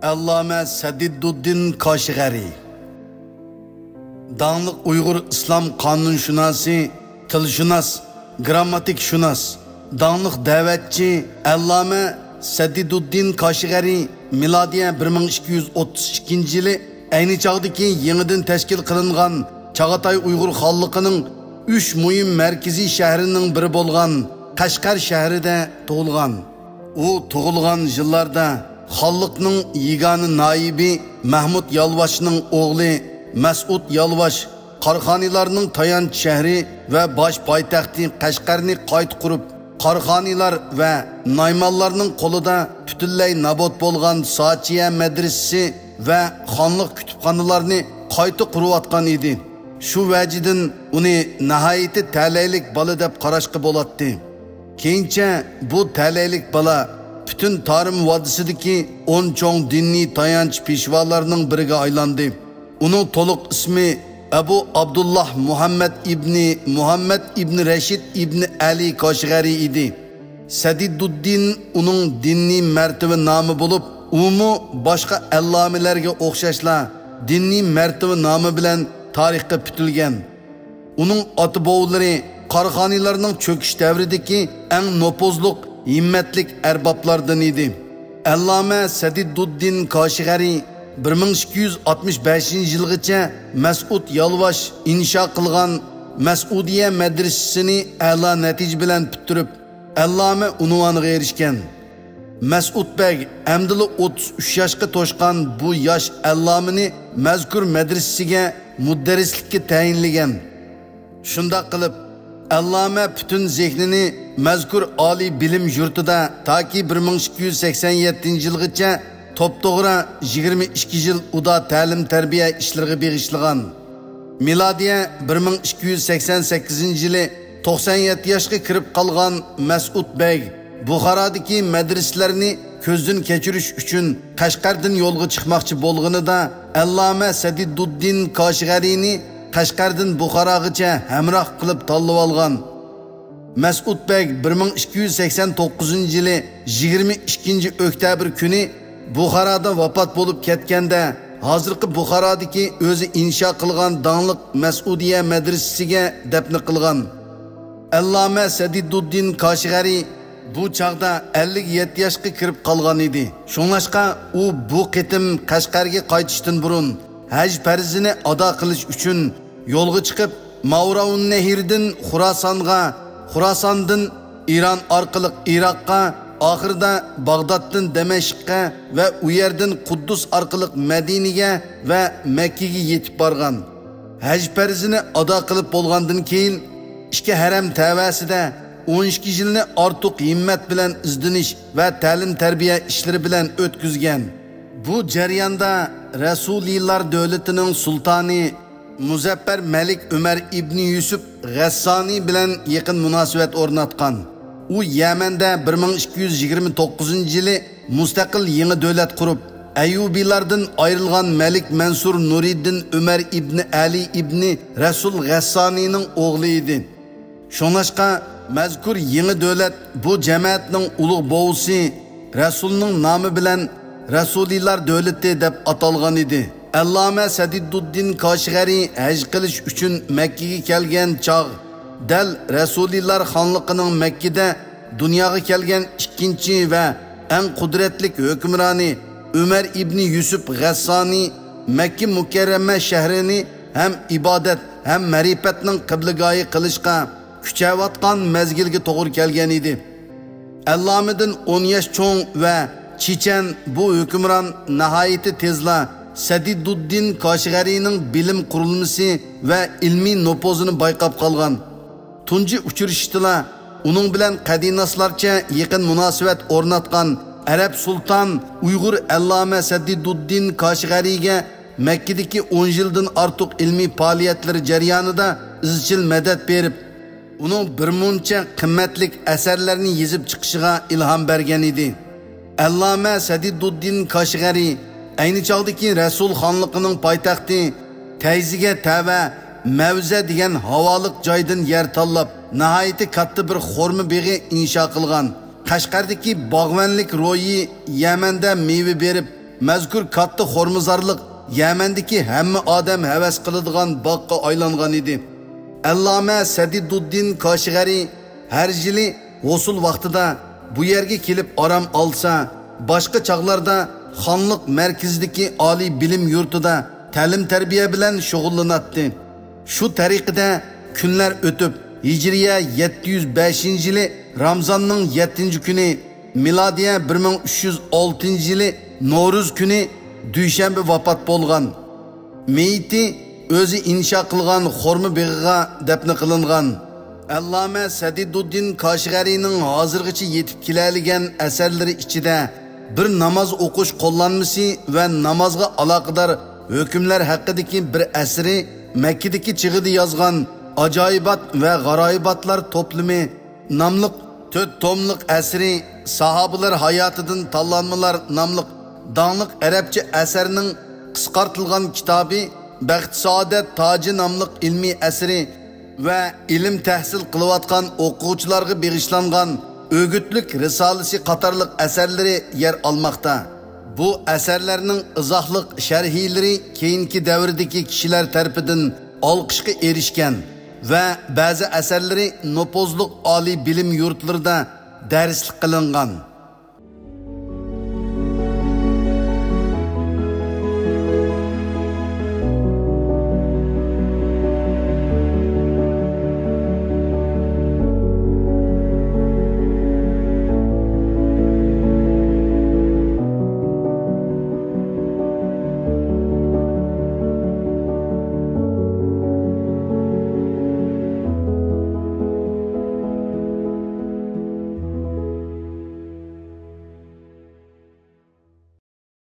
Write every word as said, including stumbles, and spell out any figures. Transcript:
ئەللامە سەدىدۇددىن كاشغەرى. داڭلىق ئۇيغۇر ئىسلام قانۇنشۇناسى، تىلشۇناس، گىرامماتىكشۇناس، داڭلىق دەۋەتچى ئەللامە سەدىدۇددىن كاشغەرى مىلادىيە بىر مىڭ ئىككى يۈز ئوتتۇز ئىككىنچى يىلى ئەينى چاغدىكى يېڭىدىن تەشكىل قىلىنغان چاغاتاي ئۇيغۇر خانلىقىنىڭ ئۈچ مۇھىم مەركىزىي شەھىرىنىڭ بىرى بولغان قەشقەر شەھىرىدە تۇغۇلغان. ئۇ تۇغۇلغان يىللاردا خانلىقنىڭ يېگانە نايىبى مەھمۇد يالۋاشنىڭ ئوغلى مەسئۇد يالۋاش قاراخانىيلارنىڭ تايانچ شەھىرى ۋە باش پايتەختى قەشقەرنى قايتا قۇرۇپ، قاراخانىيلار ۋە نايمانلارنىڭ قولىدا پۈتۈنلەي نابۇت بولغان ساچىيە مەدرىسىسى ۋە خانلىق كۇتۇپخانىلارنى قايتا قۇرۇۋاتقان ئىدى. شۇ ۋەجىدىن ئۇنى ناھايىتى تەلەيلىك بالا دەپ قاراشقا بولاتتى. كېيىنچە بۇ تەلەيلىك بالا پۈتۈن تارىم ۋادىسىدىكى ئون چوڭ دىنىي تايانچ پېشۋالارنىڭ بىرىگە ئايلاندى. ئۇنىڭ تولۇق ئىسمى ئەبۇ ئابدۇللاھ مۇھەممەد ئىبنى مۇھەممەد ئىبنى رەشىد ئىبنى ئەلى كاشغەرى ئىدى. سەدىدۇددىن ئۇنىڭ دىنىي مەرتىۋە نامى بولۇپ، ئۇمۇ باشقا ئەللامىلەرگە ئوخشاشلا دىنىي مەرتىۋە نامى بىلەن تارىخقا پۈتۈلگەن. ئۇنىڭ ئاتا-بوۋىلىرى قاراخانىيلارنىڭ چۆكۈش دەۋرىدىكى ئەڭ نوپۇزلۇق، ھىممەتلىك ئەربابلاردىن ئىدى. ئەللامە سەدىدۇددىن كاشغەرى بىر مىڭ ئىككى يۈز ئاتمىش بەشىنچى يىلغىچە مەسئۇد يالۋاش ئىنشا قىلغان مەسئۇدىيە مەدرىسىسىنى ئەلا نەتىجە بىلەن پۈتتۈرۈپ، ئەللامە ئۇنۋانىغا ئېرىشكەن. مەسئۇد بەگ ئەمدىلا ئوتتۇز ئۈچ ياشقا توشقان بۇ ياش ئەللامىنى مەزكۇر مەدرىسىسىگە مۇدەررىسلىككە تەيىنلىگەن. شۇنداق قىلىپ، ئەللامە پۈتۈن زېھنىنى مەزكۇر ئالىي بىلىم يۇرتىدا تاكى بىر مىڭ ئىككى يۈز سەكسەن يەتتىنچى يىلغىچە توپتوغرا يىگىرمە ئىككى يىل ئۇدا تەلىم-تەربىيە ئىشلىرىغا بېغىشلىغان. مىلادىيە بىر مىڭ ئىككى يۈز سەكسەن سەككىزىنچى يىلى توقسان يەتتە ياشقا كىرىپ قالغان مەسئۇد بەگ بۇخارادىكى مەدرىسىلەرنى كۆزدىن كەچۈرۈش ئۈچۈن قەشقەردىن يولغا چىقماقچى بولغىنىدا، ئەللامە سەدىدۇددىن كاشغەرىنى قەشقەردىن بۇخاراغىچە ھەمراھ قىلىپ تاللىۋالغان. مەسئۇد بەگ بىر مىڭ ئىككى يۈز سەكسەن توققۇزىنچى يىلى يىگىرمە ئىككىنچى ئۆكتەبىر كۈنى بۇخارادا ۋاپات بولۇپ كەتكەندە، ھازىرقى بۇخارادىكى ئۆزى ئىنشا قىلغان داڭلىق مەسئۇدىيە مەدرىسىسىگە دەپنە قىلغان. ئەللامە سەدىدۇددىن كاشغەرى بۇ چاغدا ئەللىك يەتتە ياشقا كىرىپ قالغان ئىدى. شۇڭلاشقا ئۇ بۇ قېتىم قەشقەرگە قايتىشتىن بۇرۇن، ھەج پەرزىنى ئادا قىلىش ئۈچۈن يولغا چىقىپ، ماۋراۋۇننەھردىن خۇراسانغا، خۇراساندىن ئىران ئارقىلىق ئىراققا، ئاخىرىدا باغدادتىن دەمەشققە ۋە ئۇ يەردىن قۇددۇس ئارقىلىق مەدىنىگە ۋە مەككىگە يېتىپ بارغان. ھەج پەرزىنى ئادا قىلىپ بولغاندىن كېيىن، ئىككى ھەرەم تەۋەسىدە ئون ئىككى يىلنى ئارتۇق ھىممەت بىلەن ئىزدىنىش ۋە تەلىم-تەربىيە ئىشلىرى بىلەن ئۆتكۈزگەن. بۇ جەرياندا رەسۇلىيلار دۆلىتىنىڭ سۇلتانى مۇزەپپەر مەلىك ئۆمەر ئىبنى يۈسۈپ غەسسانى بىلەن يېقىن مۇناسىۋەت ئورناتقان. ئۇ يەمەندە بىر مىڭ ئىككى يۈز يىگىرمە توققۇزىنچى يىلى مۇستەقىل يېڭى دۆلەت قۇرۇپ، ئەييۇبىيلاردىن ئايرىلغان مەلىك مەنسۇر نۇرىدىن ئۆمەر ئىبنى ئەلى ئىبنى رەسۇل غەسسانىنىڭ ئوغلى ئىدى. شۇڭلاشقا، مەزكۇر يېڭى دۆلەت بۇ جەمەتنىڭ ئۇلۇغ بوۋىسى رەسۇلنىڭ نامى بىلەن رەسۇلىيلار دۆلىتى دەپ ئاتالغان ئىدى. ئەللامە سەدىدۇددىن كاشغەرى ھەج قىلىش ئۈچۈن مەككىگە كەلگەن چاغ، دەل رەسۇلىيلار خانلىقىنىڭ مەككىدە دۇنياغا كەلگەن ئىككىنچى ۋە ئەڭ قۇدرەتلىك ھۆكۈمرانى ئۆمەر ئىبنى يۈسۈپ غەسسانى مەككە مۇكەررەمە شەھىرىنى ھەم ئىبادەت ھەم مەرىپەتنىڭ قىبلىگاھى قىلىشقا كۈچەۋاتقان مەزگىلگە توغرا كەلگەن ئىدى. ئەللامىدىن ئون ياش چوڭ ۋە چېچەن بۇ ھۆكۈمران ناھايىتى تېزلا سەدىدۇددىن كاشغەرىنىڭ بىلىم قۇرۇلمىسى ۋە ئىلمىي نوپۇزىنى بايقاپ قالغان. تۇنجى ئۇچرىشىشتىلا ئۇنىڭ بىلەن قەدىناسلارچە يېقىن مۇناسىۋەت ئورناتقان ئەرەب سۇلتان ئۇيغۇر ئەللامە سەدىدۇددىن كاشغەرىگە مەككىدىكى ئون يىلدىن ئارتۇق ئىلمىي پائالىيەتلىرى جەريانىدا ئىزچىل مەدەت بېرىپ، ئۇنىڭ بىرمۇنچە قىممەتلىك ئەسەرلەرنى يېزىپ چىقىشىغا ئىلھام بەرگەن ئىدى. ئەللامە سەدىدۇددىن كاشغەرى ئەينى چاغدىكى رەسۇل خانلىقىنىڭ پايتەختى تەيزىگە تەۋە مەۋزە دېگەن ھاۋالىق جايدىن يەر تاللاپ، ناھايىتى كاتتا بىر خورما بېغى ئىنشا قىلغان. قەشقەردىكى باغۋەنلىك رويى يەمەندە مېۋە بېرىپ، مەزكۇر كاتتا خورمىزارلىق يەمەندىكى ھەممە ئادەم ھەۋەس قىلىدىغان باغقا ئايلانغان ئىدى. ئەللامە سەدىدۇددىن كاشغەرى ھەر يىلى ھوسۇل ۋاقتىدا بۇ يەرگە كېلىپ ئارام ئالسا، باشقا چاغلاردا خانلىق مەركىزىدىكى ئالىي بىلىم يۇرتىدا تەلىم-تەربىيە بىلەن شۇغۇللىناتتى. شۇ تەرىقىدە كۈنلەر ئۆتۈپ، ھىجرىيە يەتتە يۈز بەشىنچى يىلى رامزاننىڭ يەتتىنچى كۈنى، مىلادىيە بىر مىڭ ئۈچ يۈز ئالتىنچى يىلى نورۇز كۈنى دۈشەنبە ۋاپات بولغان. مېيىتى ئۆزى ئىنشا قىلغان خورما بېغىغا دەپنە قىلىنغان. ئەللامە سەدىدۇددىن كاشغەرىنىڭ ھازىرغىچە يېتىپ كېلەلىگەن ئەسەرلىرى ئىچىدە بىر ناماز ئوقۇش قوللانمىسى ۋە نامازغا ئالاقىدار ھۆكۈملەر ھەققىدىكى بىر ئەسىرى، مەككىدىكى چېغىدا يازغان ئاجايىبات ۋە غارايىباتلار توپلىمى ناملىق تۆت توملۇق ئەسىرى، ساھابىلەر ھاياتىدىن تاللانمىلار ناملىق داڭلىق ئەرەبچە ئەسەرنىڭ قىسقارتىلغان كىتابى، بەخت سائادەت تاجى ناملىق ئىلمىي ئەسىرى ۋە ئىلىم تەھسىل قىلىۋاتقان ئوقۇغۇچىلارغا بېغىشلانغان ئۆگۈتلۈك رىسالىسى قاتارلىق ئەسەرلىرى يەر ئالماقتا. بۇ ئەسەرلەرنىڭ ئىزاھلىق شەرھىلىرى كېيىنكى دەۋردىكى كىشىلەر تەرىپىدىن ئالقىشقا ئېرىشكەن ۋە بەزى ئەسەرلىرى نوپۇزلۇق ئالىي بىلىم يۇرتلىرىدا دەرسلىك قىلىنغان.